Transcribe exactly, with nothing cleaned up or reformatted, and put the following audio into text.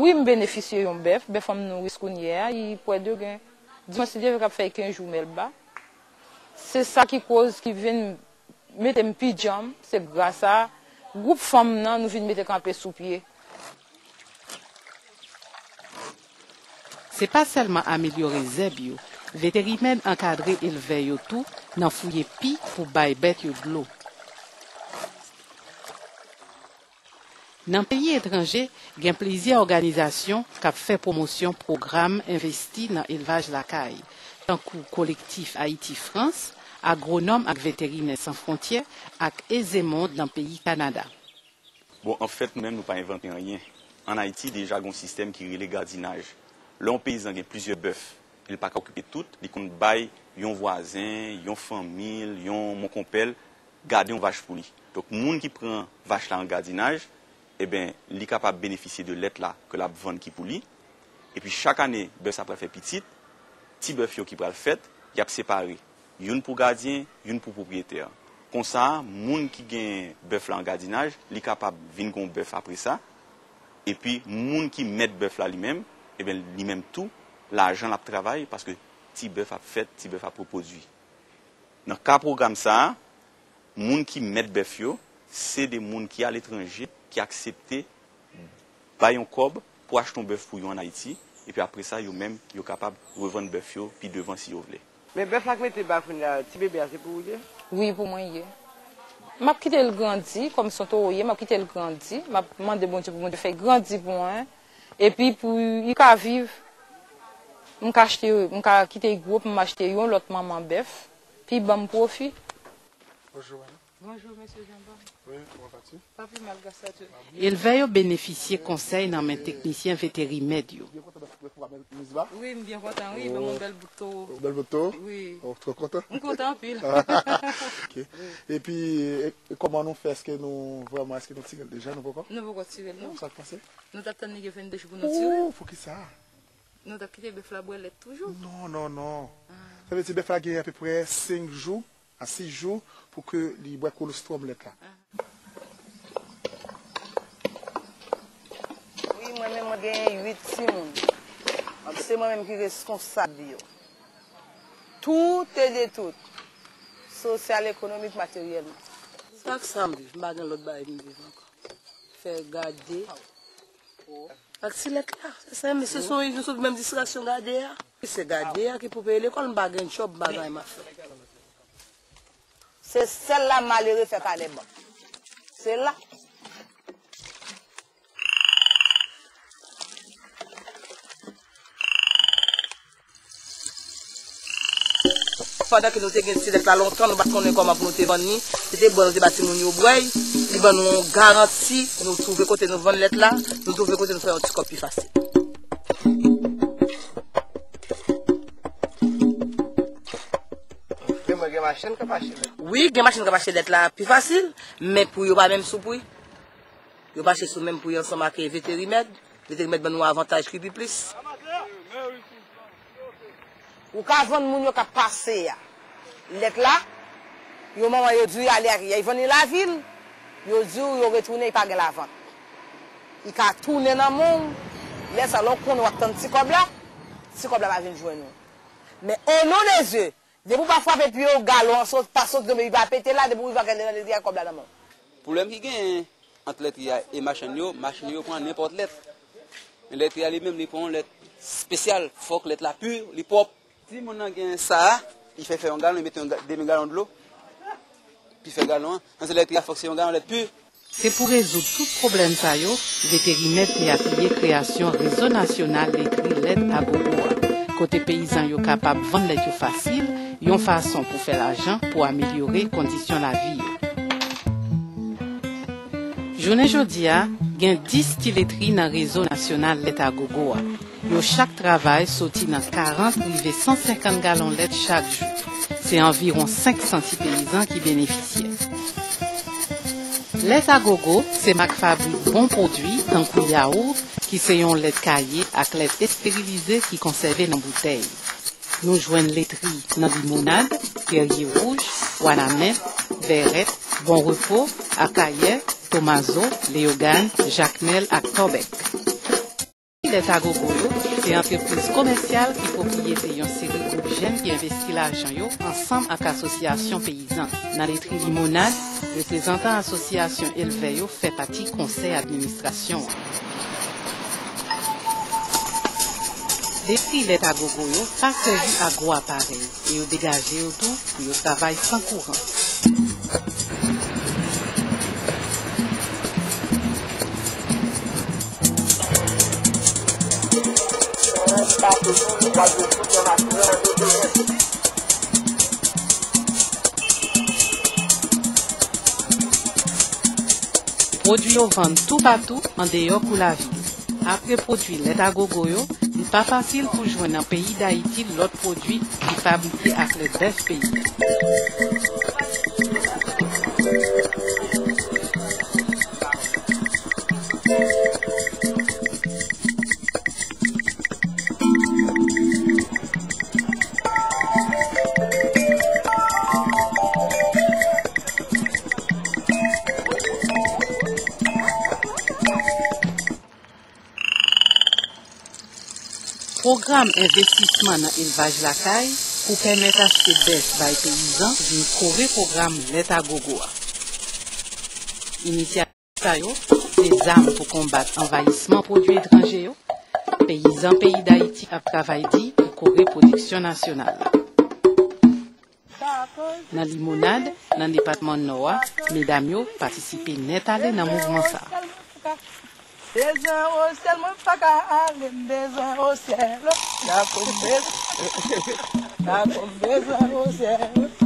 Wi, m benefisye yon bèf. Bèf an m nouris kounye a, li prè de gen, dimanch si Dye vle, k ap fè kenz jou m elba. Se sa ki koz ki vin mete m pi djanm, se gras a gwoup fanm nan nou vin mete kanpe sou pye. Se pa sèlman amelyore zèb yo, Veterimèd ankadre elvè yo tou nan fouye pi pou bay bèt yo dlo. Nan peyi etranje, gen plizyè òganizasyon k ap fè pwomosyon pwogram envesti nan elvaj lakay, tankou Kolektif Ayiti Frans, Agwonòm ak Veterinè San Fwontyè ak Ezemond nan peyi Kanada. Bon, anfèt, nou menm, nou pa envante anyen. Ann Ayiti, deja gen yon sistèm ki rele gadinaj. Lè yon peyizan gen plizyè bèf, e l pa ka okipe tout, li konn bay yon vwazen, yon fanmi l, yon monkonpè l, gade yon vach pou li. Donk, moun ki pran vach la an gadinaj, eben, li kapab benefisye de lèt la ke l ap vann ki pou li. Epi chak ane, bèf sa pral fè pitit, ti bèf yo ki pral fèt, y ap separe. Youn pou gadyen, youn pou pwopriyetè. Konsa, moun ki gen bèf la an gadinaj, li kapab vin gen yon bèf apre sa. Epi, moun ki mèt bèf la li menm, eben, li menm tou, lajan l ap travay, paske ti bèf ap fèt, ti bèf ap repwodui. Nan ka pwogram sa a, moun ki mèt bèf yo, se de moun ki aletranje, ki aksepte bay yon kòb pou achte yon bèf pou yo ann Ayiti, epi apre sa, yo menm, yo kapab revann bèf yo pi devan si yo vle. Men bèf la k mete ba kounye a, ti bebe a, se pou ou l ye? Wi, pou mwen l ye. M ap kite l grandi, kòm se yon towo l ye, m ap kite l grandi, m ap mande Bondye pou Bondye fè l grandi pou mwen, epi pou li ka viv, m ka achte, m ka kite l gwo pou m achte yon lòt manman bèf, pou l ban m pwofi. Bonjou, madanm. Bonjou, mesye Janbon. Wi, kòman va-t-il? Pa pi mal, gras la tou. Elvè yo benefisye konsèy nan men teknisyen veterimèd yo. Wi, m byen kontan, wi. Ban m yon bèl bout towo. Yon bèl bout towo? Wi. Oh, twò kontan? M kontan anpil. Ok. Epi, e, e kòman nou fè? Èske nou, vrèman, èske nou tire l deja? Nou poko? Nou poko tire l, non. Sa k pase? Nou t ap tann li gen vennde jou pou nou tire. Ou, poukisa? Nou t ap kite bèf la bwè lèt toujou? Non, non, non. Sa vle di bèf la gen apeprè senk jou a sis jou pou ke li bwè kolostwòm lèt la. Wi, mwen menm mwen gen uit timoun. Se mwen menm ki reskonsab yo. Tout e de tout. Sosyal, ekonomik, materyèlman. Ak sa m viv, m pa gen lòt bagay m viv ankò. Fè gade. Ak ti lèt la. Se sa, mesye, se yon, nou sot menm distraksyon gade a. Se gade a ki pou peye lekòl, m pa gen djòb, m pa gen anyen m ap fè. Se sèl la malere fè palè bank. Se la. Pandan ke nou te gen ti lèt la lontan, nou pa t konnen kòman pou nou te vann li. Se te bwè nou te ba timoun yo bwè. Li ban nou yon garanti, nou twouve kote nou vann lèt la, nou twouve kote nou fè yon ti kòb pi fasil. Wi, gen machin k ap achte lèt la pi fasil, men pri yo pa menm sou pri. Yo mache sou menm pri ansanm ak Veterimèd. Veterimèd ban nou avantaj ki pi plis. Ou ka vann moun yo k ap pase a lèt la, yon moman yo di w y ale ak li, y vann li lavil, yo di w yo retounen, li pa gen lavant. Li ka tounen nan men w, lè sa lè w konnen w ap tann ti kòb la, ti kòb la pa vin jwenn ou. Men o non de Dye, depi w pa frape pye w, galon an sot, pa sot tonbe, li pa pete la, depi w rive ak lè nan lè, li gen kòb la nan men w. Pwoblèm ki genyen ant lètri a e machann yo, machann yo pran nenpòt lèt. Men lètri a li menm, li pran yon lèt espesyal. Fòk lèt la pi, li pwòp. Si moun nan gen sa a, li fè fè yon galon, li mete yon ga- demi galon dlo, pi fè galon an. Nan se lètri a, fòk se yon galon lèt pi. Se pou rezoud tout pwoblèm sa yo, Veterimèd te apiye kreyasyon Rezo Nasyonal Letri Lèt Agogo a, kote peyizan yo kapab vann lèt yo fasil, yon fason pou fè lajan pou amelyore kondisyon lavi yo. Jounen jodi a, gen dis ti letri nan Rezo Nasyonal Lèt Agogo a. Yo chak travay soti nan karant rive san senkant galon lèt chak jou. Se anviwon senk san ti peyizan ki benefisyè. Lèt Agogo se mak fabrik bon pwodui tankou Yaourt ki se yon lèt kaye ak lèt esterilize ki konsève nan boutèy. Nou jwenn letri nan Limonad, Guerrier Rouge, Wanament, Verrette, Bon Repos, Akayè, Tomazo, Leyogàn, Jakmèl ak Tòbèk. Lèt a Gogo yo se antrepriz komèsyal ki pwopriyete yon seri gwoup jèn ki envesti lajan yo ansanm ak asosyasyon peyizan. Nan letri Limonad, reprezantan asosyasyon elvè yo fè pati konsèy administrasyon an. Letri Lèt a Gogo yo pa sèvi agwo aparèy. E yo degaje yo tou pou yo travay san kouran. Pwodui yo vann toupatou andeyò kou lavil. Apre pwodui Lèt a Gogo yo, li pa fasil pou jwenn nan peyi Dayiti lòt pwodui ki fabrike ak lèt bèf peyi a. Pwogram envestisman nan elvaj lakay pou pèmèt achte bèf bay peyizan vin kore pwogram Lèt a Gogo a. Inisyativ sa yo se zam pou konbat anvayisman pwodui etranje yo. Peyizan peyi Dayiti ap travay di pou kore pwodiksyon nasyonal la. Nan Limonad, nan depatman Nò a, medam yo patisipe nèt ale nan mouvman sa a. Bezwen osyèl, mwen pa ka ale, m bezwen osyèl. Dako m bezwen, dako m bezwen osyèl.